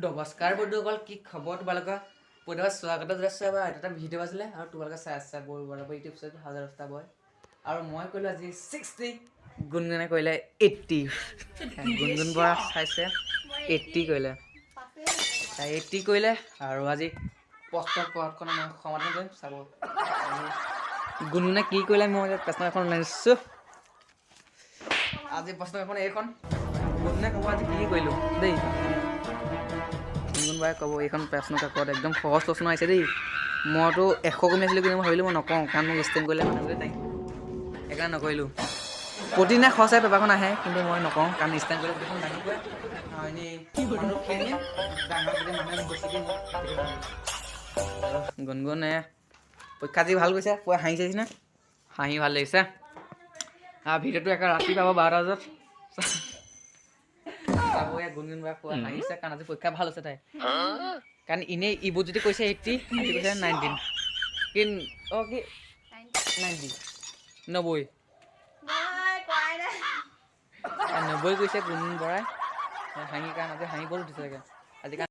নমস্কাৰ বন্ধুসকল, কি খবৰ তোমালোকৰ? পুনৰ স্বাগত জনাইছোঁ। এবাৰ এটা ভিডিঅ' আছিলে আৰু তোমালোকে চাই আছা বৰাবৰ ইউটিউব চেনেল হাজাৰ দহটা বয়। আৰু মই কৰিলোঁ আজি 60, গুণগুণে কৰিলে 80। গুণগুণ বৰা চাইছে, 80 কৰিলে, তাই 80 কৰিলে। আৰু আজি প্ৰশ্ন পদখন মই সমাধান কৰিম, চাব গুণগুণে কি কৰিলে। মই প্ৰশ্ন এখন ওলাইছোঁ আজি। প্ৰশ্ন এখন এইখন। গুণগুণে ক'ব আজি কি কি কৰিলোঁ দেই। গুণগুণ বাই ক'ব। এইখন প্ৰশ্ন কাকত একদম সহজ প্ৰশ্ন আহিছে দেই। মইতো 100 কমি আছিলোঁ, কিন্তু মই ভাবিলোঁ মই নকওঁ, কাৰণ মোক ষ্টেণ্ড কৰিলে মানুহ তাই, সেইকাৰণে নকৰিলোঁ। প্ৰতিদিনাই সঁচাই পেপাৰখন আহে, কিন্তু মই নকওঁ, কাৰণ ষ্টেণ্ড কৰিলে গোটেইখন দাঙি পৰে আৰু এনেই মানুহ খেলি ডাঙৰ গোটেই মানুহে বেছিকৈ মোক। গুণগুণে পৰীক্ষা আজি ভাল গৈছে, পুৰা হাঁহিছে নে হাঁহি ভাল লাগিছে। ভিডিঅ'টো একে ৰাতি পাব 12টা বজাত চাব। ইয়াত গুণগুণ বাই পুৰা হাঁহিছে, কাৰণ আজি পৰীক্ষা ভাল হৈছে তাই। কাৰণ এনেই ইবোৰত যদি কৈছে 80, আজি কৈছে 19 কি, অঁ কি 90, 90। 90 কৈছে গুণগুণ বৰাই হাঁহি, কাৰণ আজি হাঁহি বহুত উঠিছে চাগে আজি, কাৰণ